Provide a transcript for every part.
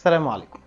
السلام عليكم.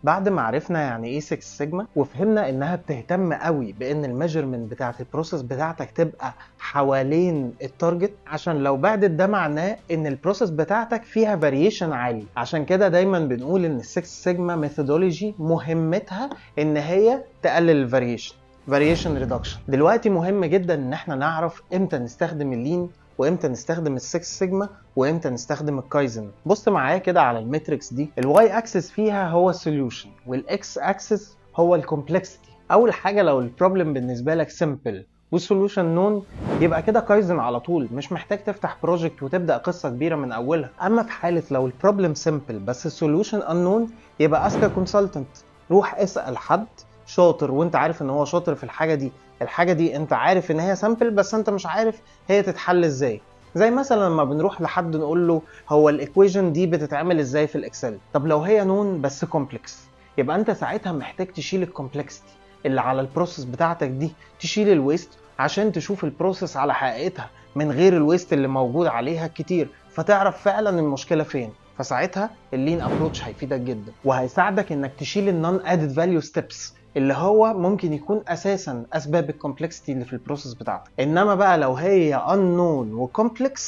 بعد ما عرفنا يعني ايه 6 سيجما وفهمنا انها بتهتم قوي بان ال measurement بتاعت ال process بتاعتك تبقى حوالين ال target، عشان لو بعدت ده معناه ان ال process بتاعتك فيها variation عالي. عشان كده دايما بنقول ان ال 6 sigma methodology مهمتها ان هي تقلل ال variation، variation reduction. دلوقتي مهم جدا ان احنا نعرف امتى نستخدم ال lean وامتى نستخدم ال 6 سيجما وامتى نستخدم الكايزن. بص معايا كده على ال matrix دي، ال Y axis فيها هو ال solution وال X axis هو ال complexity. اول حاجة لو ال problem بالنسبة لك simple وال solution known يبقى كده كايزن على طول، مش محتاج تفتح project وتبدا قصة كبيرة من اولها. اما في حاله لو ال problem simple بس ال solution unknown يبقى ask a consultant، روح اسال حد شاطر وانت عارف ان هو شاطر في الحاجة دي. الحاجة دي انت عارف ان هي simple بس انت مش عارف هي تتحل ازاي. زي مثلا لما بنروح لحد نقول له هو ال equation دي بتتعمل ازاي في ال Excel. طب لو هي known بس complex يبقى انت ساعتها محتاج تشيل ال complexity اللي على ال process بتاعتك دي، تشيل ال waste عشان تشوف ال process على حقيقتها من غير ال waste اللي موجود عليها كتير، فتعرف فعلا المشكلة فين. فساعتها ال lean approach هيفيدك جدا وهيساعدك انك تشيل ال non added value steps اللي هو ممكن يكون اساسا اسباب ال complexity اللي في ال process بتاعتك. انما بقى لو هي unknown و complex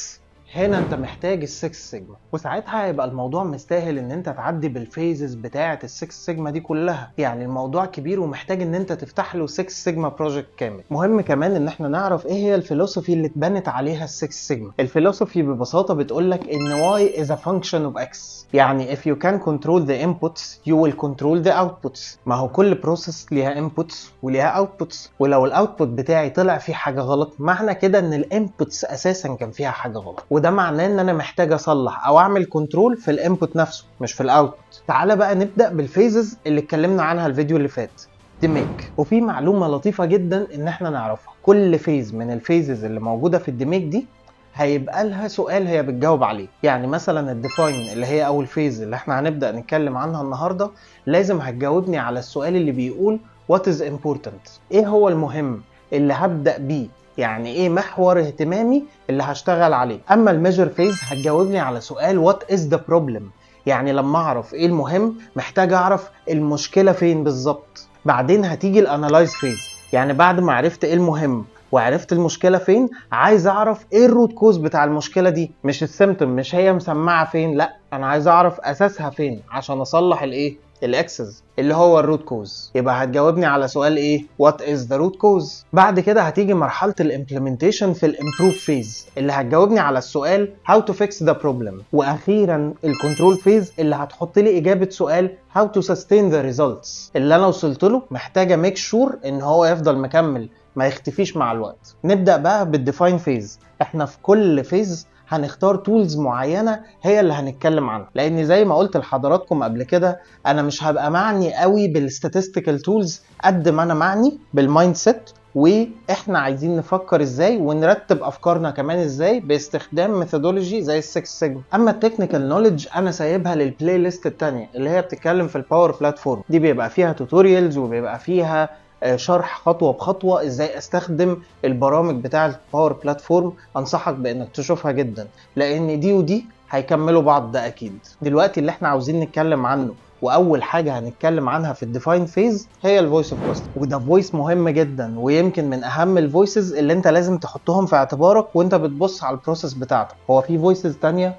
هنا انت محتاج ال 6 سيجما، وساعتها هيبقى الموضوع مستاهل ان انت تعدي بال phases بتاعه ال 6 سيجما دي كلها. يعني الموضوع كبير ومحتاج ان انت تفتح له 6 sigma project كامل. مهم كمان ان احنا نعرف ايه هي ال philosophy اللي اتبنت عليها ال 6 سيجما. ال philosophy ببساطة بتقول لك ان Y is a function of X، يعني if you can control the inputs you will control the outputs. ما هو كل process ليها inputs وليها outputs، ولو ال output بتاعي طلع فيه حاجة غلط معنى كده ان ال inputs اساسا كان فيها حاجة غلط، وده معناه ان انا محتاج اصلح او اعمل control في ال input نفسه مش في ال output. تعالى بقى نبدا بال phases اللي اتكلمنا عنها الفيديو اللي فات، DMAIC. وفي معلومة لطيفة جدا ان احنا نعرفها، كل phase من ال phases اللي موجودة في ال DMAIC دي هيبقى لها سؤال هي بتجاوب عليه. يعني مثلا ال define اللي هي اول phase اللي احنا هنبدا نتكلم عنها النهارده لازم هتجاوبني على السؤال اللي بيقول what is important، ايه هو المهم اللي هبدا بيه، يعني ايه محور اهتمامي اللي هشتغل عليه. اما ال measure phase هتجاوبني على سؤال what is the problem، يعني لما اعرف ايه المهم محتاج اعرف المشكلة فين بالظبط. بعدين هتيجي ال analyze phase، يعني بعد ما عرفت ايه المهم وعرفت المشكلة فين عايز اعرف ايه ال root cause بتاع المشكلة دي، مش ال symptom، مش هي مسمعه فين، لا انا عايز اعرف اساسها فين عشان اصلح الايه، ال excess اللي هو ال root cause. يبقى هتجاوبني على سؤال ايه، what is the root cause. بعد كده هتيجي مرحلة ال implementation في ال improve phase اللي هتجاوبني على السؤال how to fix the problem. واخيرا ال control phase اللي هتحط لي اجابه سؤال how to sustain the results اللي انا وصلت له، محتاجه make sure ان هو يفضل مكمل ما يختفيش مع الوقت. نبدا بقى بال define phase. احنا في كل phase هنختار tools معينة هي اللي هنتكلم عنها، لان زي ما قلت لحضراتكم قبل كده انا مش هبقى معني قوي بال statistical tools قد ما انا معني بال mindset، واحنا عايزين نفكر ازاي ونرتب افكارنا كمان ازاي باستخدام methodology زي ال 6 سيجما. اما ال technical knowledge انا سايبها لل playlist الثانية اللي هي بتتكلم في ال Power Platform، دي بيبقى فيها tutorials وبيبقى فيها شرح خطوة بخطوة ازاي استخدم البرامج بتاعه ال Power Platform. انصحك بانك تشوفها جدا لان دي ودي هيكملوا بعض ده اكيد. دلوقتي اللي احنا عاوزين نتكلم عنه واول حاجة هنتكلم عنها في ال define phase هي ال voice of customer، وده voice مهم جدا ويمكن من اهم ال voices اللي انت لازم تحطهم في اعتبارك وانت بتبص على ال process بتاعتك. هو في voices تانية؟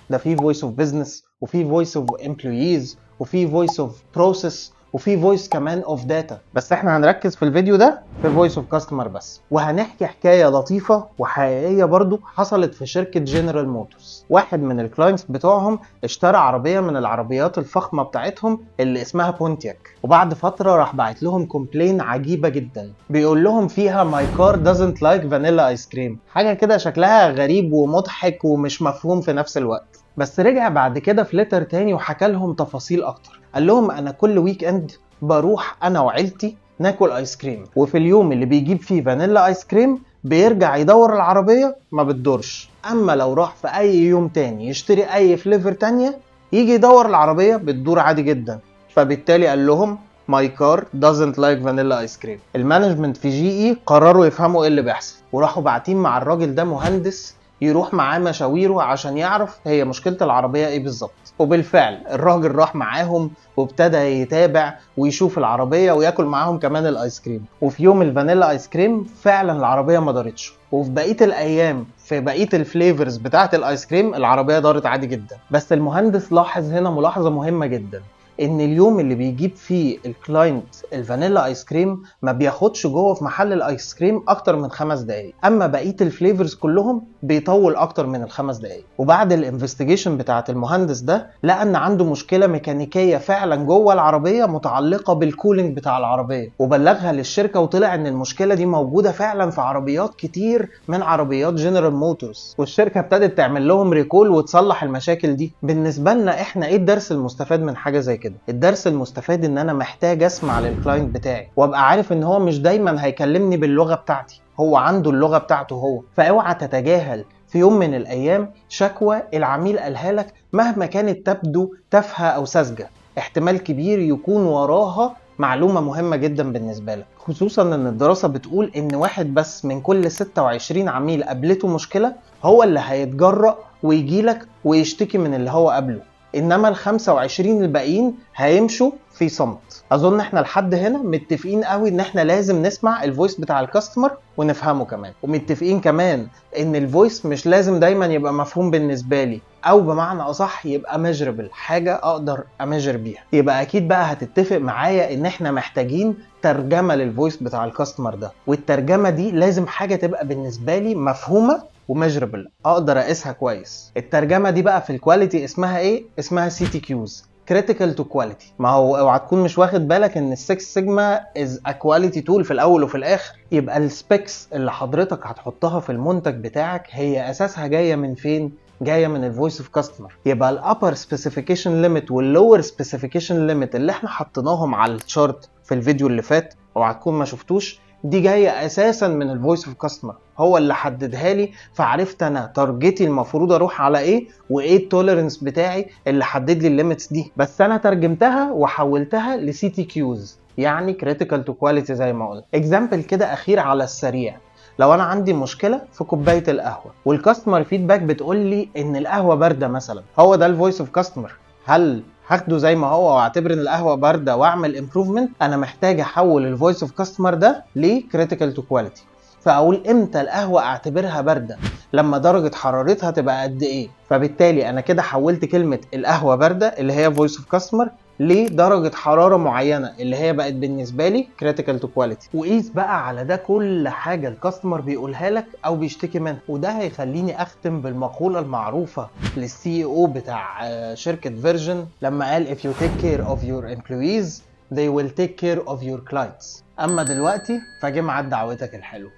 ده في voice of business وفي voice of employees وفي voice of process وفي voice كمان of data، بس احنا هنركز في الفيديو ده في voice of customer بس. وهنحكي حكاية لطيفة وحقيقيه برضو حصلت في شركة جنرال موتورز. واحد من ال clients بتوعهم اشترى عربية من العربيات الفخمه بتاعتهم اللي اسمها بونتياك، وبعد فترة راح بعت لهم complain عجيبة جدا بيقول لهم فيها my car doesn't like vanilla ice cream، حاجة كده شكلها غريب ومضحك ومش مفهوم في نفس الوقت. بس رجع بعد كده في letter تاني وحكى لهم تفاصيل اكتر، قال لهم انا كل weekend بروح انا وعيلتي ناكل ice cream، وفي اليوم اللي بيجيب فيه vanilla ice cream بيرجع يدور العربية ما بتدورش، اما لو راح في اي يوم تاني يشتري اي flavor تانية يجي يدور العربية بتدور عادي جدا. فبالتالي قال لهم my car doesn't like vanilla ice cream. ال management في GE قرروا يفهموا ايه اللي بيحصل، وراحوا باعتين مع الراجل ده مهندس يروح معاه مشاويره عشان يعرف هي مشكلة العربية ايه بالظبط. وبالفعل الراجل راح معاهم وابتدى يتابع ويشوف العربية وياكل معاهم كمان الايس كريم. وفي يوم ال vanilla ice cream فعلا العربية ما دارتش، وفي بقية الايام في بقية ال flavors بتاعه الايس كريم العربية دارت عادي جدا. بس المهندس لاحظ هنا ملاحظة مهمة جدا، ان اليوم اللي بيجيب فيه ال client ال vanilla ice cream ما بياخدش جوه في محل الايس كريم اكتر من 5 دقايق، اما بقية ال flavors كلهم بيطول اكتر من ال5 دقايق. وبعد ال investigation بتاعه المهندس ده لقى ان عنده مشكلة ميكانيكية فعلا جوه العربية متعلقه بال cooling بتاع العربية، وبلغها للشركة، وطلع ان المشكلة دي موجودة فعلا في عربيات كتير من عربيات جنرال موتورز، والشركة ابتدت تعمل لهم recall وتصلح المشاكل دي. بالنسبة لنا احنا ايه الدرس المستفاد من حاجة زي كده؟ الدرس المستفاد ان انا محتاج اسمع لل client بتاعي، وابقى عارف ان هو مش دايما هيكلمني باللغة بتاعتي، هو عنده اللغة بتاعته هو. فاوعى تتجاهل في يوم من الايام شكوى العميل قالها لك مهما كانت تبدو تافهة او ساذجة، احتمال كبير يكون وراها معلومة مهمة جدا بالنسبة لك، خصوصا ان الدراسة بتقول ان واحد بس من كل 26 عميل قابلته مشكلة هو اللي هيتجرأ ويجيلك ويشتكي من اللي هو قابله، انما ال 25 الباقيين هيمشوا في صمت. اظن احنا لحد هنا متفقين قوي ان احنا لازم نسمع ال voice بتاع ال customer ونفهمه كمان، ومتفقين كمان ان ال voice مش لازم دايما يبقى مفهوم بالنسبة لي، او بمعنى اصح يبقى measurable، حاجة اقدر ا measure بيها. يبقى اكيد بقى هتتفق معايا ان احنا محتاجين ترجمه لل voice بتاع ال customer ده، والترجمة دي لازم حاجة تبقى بالنسبة لي مفهومه و measurable، اقدر اقيسها كويس. الترجمة دي بقى في ال quality اسمها ايه؟ اسمها CTQs، critical to quality. ما هو اوعى تكون مش واخد بالك ان ال 6 sigma is a quality tool في الاول وفي الاخر. يبقى ال specs اللي حضرتك هتحطها في المنتج بتاعك هي اساسها جاية من فين؟ جاية من ال voice of customer. يبقى ال upper specification limit وال lower specification limit اللي احنا حطيناهم على ال chart في الفيديو اللي فات، اوعى تكون ما شفتوش، دي جاية اساسا من ال voice of customer، هو اللي حددها لي، فعرفت انا target ي المفروض اروح على ايه وايه ال tolerance بتاعي اللي حدد لي ال limits دي. بس انا ترجمتها وحولتها ل CTQs، يعني critical to quality زي ما قلت. example كده اخير على السريع، لو انا عندي مشكلة في كوباية القهوة وال customer feedback بتقول لي ان القهوة باردة مثلا، هو ده ال voice of customer. هل هاخده زي ما هو واعتبر ان القهوة باردة واعمل improvement؟ انا محتاج احول ال voice of customer ده ل critical to quality. فاقول امتى القهوة اعتبرها باردة؟ لما درجه حرارتها تبقى قد ايه؟ فبالتالي انا كده حولت كلمة القهوة باردة اللي هي voice of customer لدرجة حرارة معينة اللي هي بقت بالنسبة لي critical to quality. وقيس بقى على ده كل حاجة ال customer بيقولها لك او بيشتكي منها. وده هيخليني اختم بالمقوله المعروفة لل CEO بتاع شركة فيرجن لما قال if you take care of your employees they will take care of your clients. اما دلوقتي فجه ميعاد دعوتك الحلوة.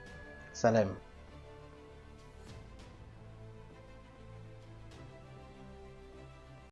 سلام.